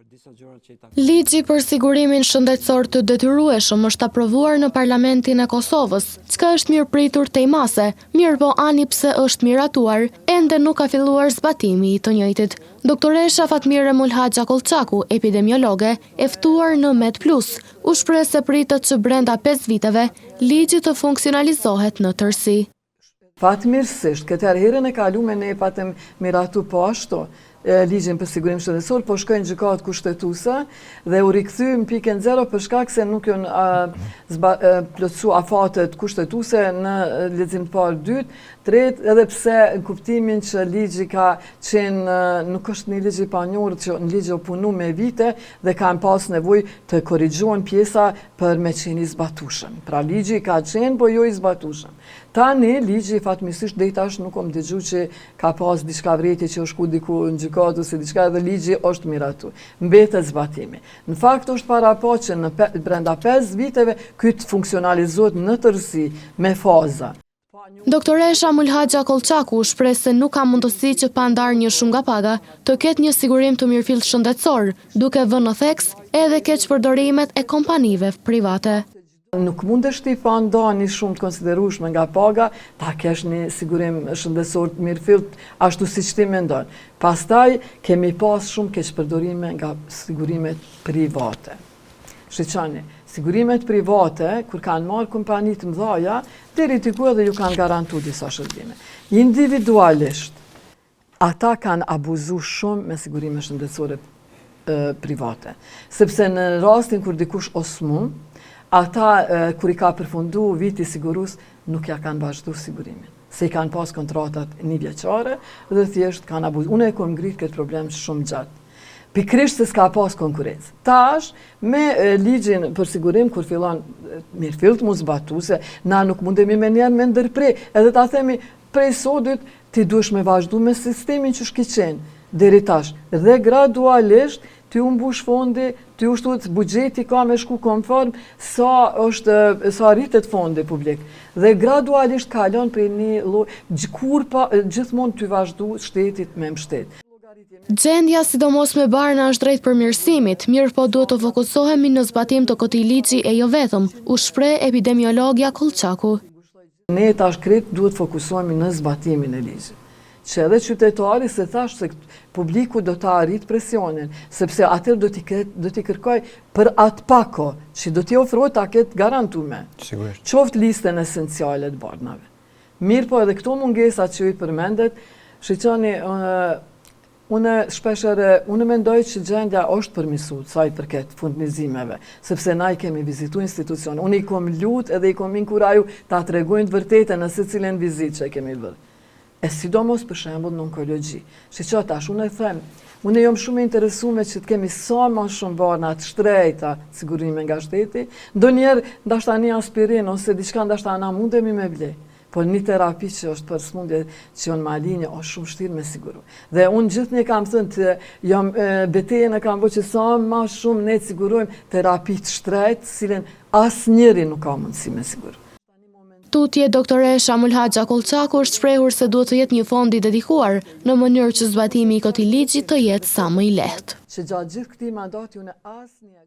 Ligji për sigurimin shëndetësor të detyrueshëm është aprovuar në Parlamentin e Kosovës, çka është mirëpritur tej mase, mirëpo ani pse është miratuar, ende nuk ka filluar zbatimi i të njëjtit. Doktoresha Fatmire Mulhaxha Kollçaku, epidemiologe, e ftuar në Med Plus, u shpreh se pritet që brenda 5 viteve, ligji të funksionalizohet në tërësi. Fatmirësisht, këtë herë herën e kalume ne patëm miratu po ashtu ligjin për sigurim shëndetësor, po shkoi në gjykatë kushtetuese dhe u rikthy në pikën zero për shkak se nuk janë plotësu afatet kushtetuese në lexim të parë, dytë, tretë, edhe pse në kuptimin që ligji ka qenë, nuk është një ligj i panjohur që në ligj u punu me vite dhe kanë pas nevojë të korrigjohen pjesa për me qenë i zbatueshëm. Pra ligji ka qenë, po jo i zbatueshëm. Tani, ligji fatmirësisht deri tash nuk kom dëgju që ka pas diçka vrejtje që është shku diku në gjykatë ose diçka edhe ligji është miratu. Mbetet zbatimi. Në fakt është parapa që në brenda 5 viteve ky të funksionalizohet në tërësi me faza. Doktoresha Mulhaxha Kollçaku u shpreh se nuk ka mundësi që pa ndarë një shumë nga paga, të ketë një sigurim të mirëfilltë shëndetësor, duke vënë në theks edhe keqpërdorimet e kompanive private. Nuk mundesh ti pa nda një shumë të konsiderueshme nga paga, ta kesh një sigurim shëndetësor të mirëfillt, ashtu siç ti mendon. Pastaj kemi pas shumë keqpërdorime nga sigurimet private. Shiqoni, sigurimet private, kur kanë marrë kompani të mëdhaja, deri diku edhe ju kanë garantu disa shërbime. Individualisht, Ata kanë abuzu shumë me sigurime shëndetësore private. Sepse në rastin kur dikush o smu, ata kur i ka përfundu viti sigurus, nuk ja kanë vazhdu sigurimin. Se i kanë pas kontratat një vjeçare dhe thjesht kanë abuzu. Unë e kom ngrit këtë problem shumë gjatë. Pikrisht se s'ka pas konkurencë. Tash, me ligjin për sigurim, kur fillon mirëfillt mu zbatu, se na nuk mundemi menjëherë me ndërpre, edhe ta themi, Prej sodit ti duhesh me vazhdu me sistemin qysh ki qenë deri tash dhe gradualisht ty u mbush fondi, ty u shtu buxheti ka me shku konform sa është sa rritet fondi publik dhe gradualisht kalon prej një lloj kur pa gjithmonë ty vazhdu shtetit me mbështet. Gjendja sidomos me barna është drejt përmirësimit, mirëpo duhet të fokusohemi në zbatim të këtij ligji e jo vetëm, u shpreh epidemiologja Kollçaku. Ne tash krejt duhet fokusohemi në zbatimin e ligjit. Që edhe qytetari se thash se publiku do ta rrit presionin, sepse atëherë do t'i do t'i kërkoj për atë pako që do t'i ofrohet ta ketë garantume. Sigurisht. Qoftë listën esenciale të barnave. Mirëpo edhe këto mungesa që ju i përmendet, shiqoni, Unë shpeshherë, unë mendoj që gjendja është përmirësu sa i përket furnizimeve, sepse na i kemi vizitu institucione. Unë i kom lut edhe i kom inkuraju ta tregojnë të vërtetën në secilën vizitë që e kemi bërë. E sidomos për shembull në onkologji. Shiqo tash, unë e them, unë jam shumë e interesume që të kemi sa ma shumë barna të shtrejta sigurime nga shteti, ndonjëherë ndashta një aspirin ose diçka ndashta na mundemi me ble. Por një terapi që është për sëmundje që janë malinje, është shumë shtirë me siguru. Dhe unë gjithnjë kam thënë të jam betejën e kam bo që sa ma shumë ne të sigurojmë terapi të shtrejtë, të cilën asnjëri nuk ka mundësi me siguru. Tutje, doktoresha Mulhaxha Kollçaku është shprehur se duhet të jetë një fond i dedikuar, në mënyrë që zbatimi i këtij ligji të jetë sa më i lehtë. Që gjatë gjithë këtij mandati unë asnjë.